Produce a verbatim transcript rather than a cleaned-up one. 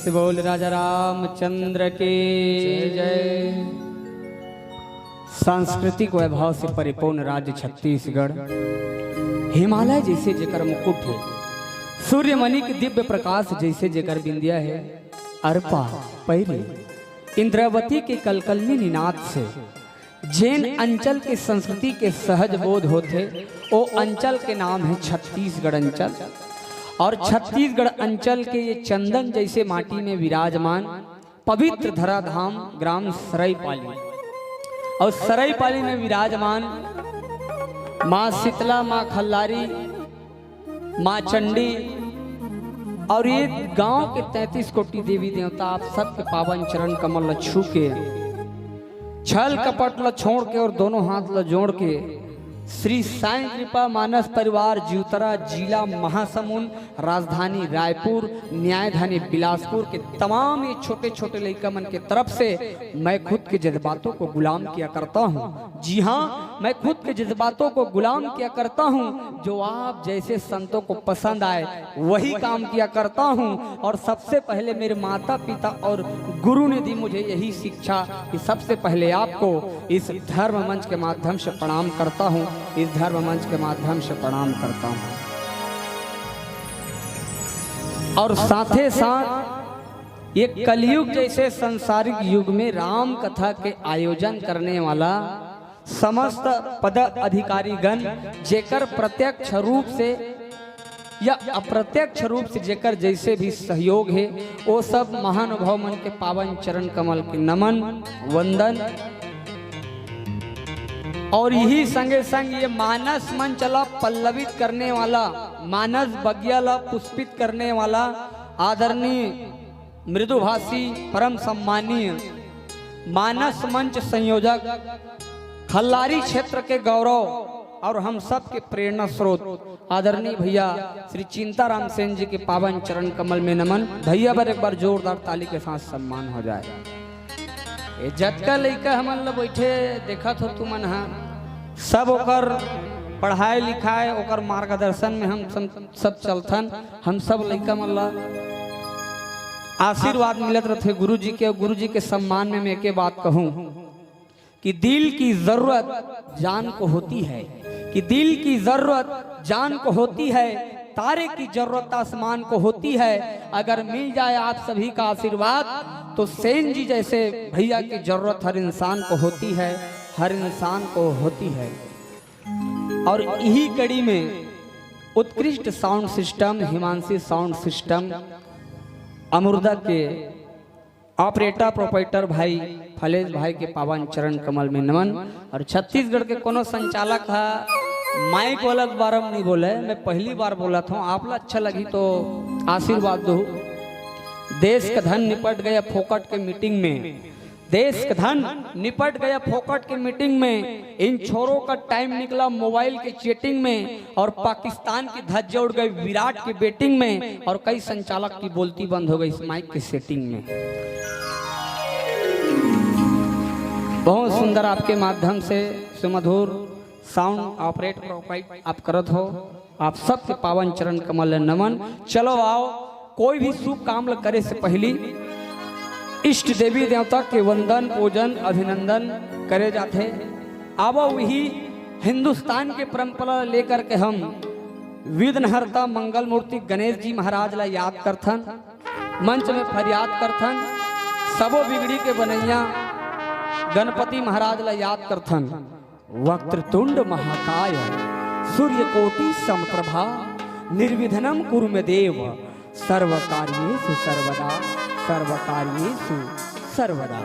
बोल राजा रामचंद्र की जय। सांस्कृतिक वैभव से परिपूर्ण राज्य छत्तीसगढ़, हिमालय जैसे जेकर मुकुट है, सूर्यमणि के दिव्य प्रकाश जैसे जेकर बिंदिया है, अरपा पैरी इंद्रावती के कलकलनी निनाद से जेन अंचल के संस्कृति के सहज बोध होथे, ओ अंचल के नाम है छत्तीसगढ़ अंचल। और छत्तीसगढ़ अंचल के ये चंदन जैसे माटी में विराजमान पवित्र धराधाम ग्राम सरईपाली, और सरईपाली में विराजमान माँ शीतला, माँ खल्लारी, माँ चंडी और ये गांव के तैंतीस कोटि देवी देवता, आप सबके पावन चरण कमल ल छू के, छल कपट ल छोड़ के और दोनों हाथ ल जोड़ के श्री साईं कृपा मानस परिवार जीवतरा, जिला महासमुंद, राजधानी रायपुर, न्यायधानी बिलासपुर के तमाम ये छोटे छोटे लइका मन के तरफ से मैं खुद के जज्बातों को गुलाम किया करता हूँ। जी हाँ, मैं खुद के जज्बातों को गुलाम किया करता हूँ। जो आप जैसे संतों को पसंद आए, वही काम किया करता हूँ। और सबसे पहले मेरे माता पिता और गुरु ने दी मुझे यही शिक्षा कि सबसे पहले आपको इस धर्म मंच के माध्यम से प्रणाम करता हूँ, इस धर्म मंच के माध्यम से प्रणाम करता हूँ। और साथे साथ ये कलयुग जैसे सांसारिक युग में राम कथा के आयोजन करने वाला समस्त पदाधिकारीगण, जेकर प्रत्यक्ष रूप से या अप्रत्यक्ष रूप से जेकर जैसे भी सहयोग है, वो सब महानुभाव मन के पावन चरण कमल के नमन, वंदन। और यही संगे संग ये मानस मंच ला पल्लवित करने वाला, मानस बगिया ला पुष्पित करने वाला आदरणीय मृदुभाषी, परम सम्मानीय मानस मंच संयोजक, खल्लारी क्षेत्र के गौरव और हम सब के प्रेरणा स्रोत आदरणीय भैया श्री चिंताराम सेन जी के पावन चरण कमल में नमन। भैया बर एक बार जोरदार ताली के साथ सम्मान हो जाए। ये जतका लइका हमन ल बैठे देखत हो तुमन ह, सब ओकर पढ़ाई लिखाई, ओकर मार्गदर्शन में हम सब, सब चलथन। हम सब लइका मन ल आशीर्वाद मिलत रथे गुरु जी के। गुरु जी के सम्मान में मैं एके बात कहूँ कि दिल की जरूरत जान को होती है, कि दिल की जरूरत जान को होती है, तारे की जरूरत आसमान को होती है। अगर मिल जाए आप सभी का आशीर्वाद, तो सेन जी जैसे भैया की जरूरत हर इंसान को होती है, हर इंसान को होती है। और यही कड़ी में उत्कृष्ट sound system, Himanshi sound system, Amrita के ऑपरेटर प्रोपराइटर भाई फलेश भाई के पावन चरण कमल में नमन। और छत्तीसगढ़ के कोनो संचालक ह माइक वाला के बारे में नहीं बोले, मैं पहली बार बोलत हूँ, आप ला अच्छा लगी तो आशीर्वाद दो। देश का धन निपट गया फोकट के मीटिंग में, देश का धन निपट गया फोकट के मीटिंग में, इन छोरों का टाइम निकला मोबाइल के चैटिंग में, और पाकिस्तान की धज्जे उड़ गई विराट की बैटिंग में, और कई संचालक की बोलती बंद हो गई इस माइक के सेटिंग में। बहुत सुंदर, आपके माध्यम से सुमधुर साउंड ऑपरेट प्रोवाइड आप करत हो। आप सबके पावन चरण कमल ल नमन। चलो आओ, कोई भी शुभ काम ल करे से पहली इष्ट देवी देवता के वंदन, पूजन, अभिनंदन करे जाथे। आवो, वही हिंदुस्तान के परंपरा ल लेकर के हम विघ्नहर्ता मंगल मूर्ति गणेश जी महाराज ला याद करथन, मंच में फरियाद करथन, सबो बिगड़ी के बनैया गणपति महाराज ला याद करथन। वक्रतुंड महाकाय, सूर्यकोटि समप्रभा, निर्विघ्नं कुरु मे देव, सर्वकार्येषु सर्वदा, सर्वकार्येषु सर्वदा।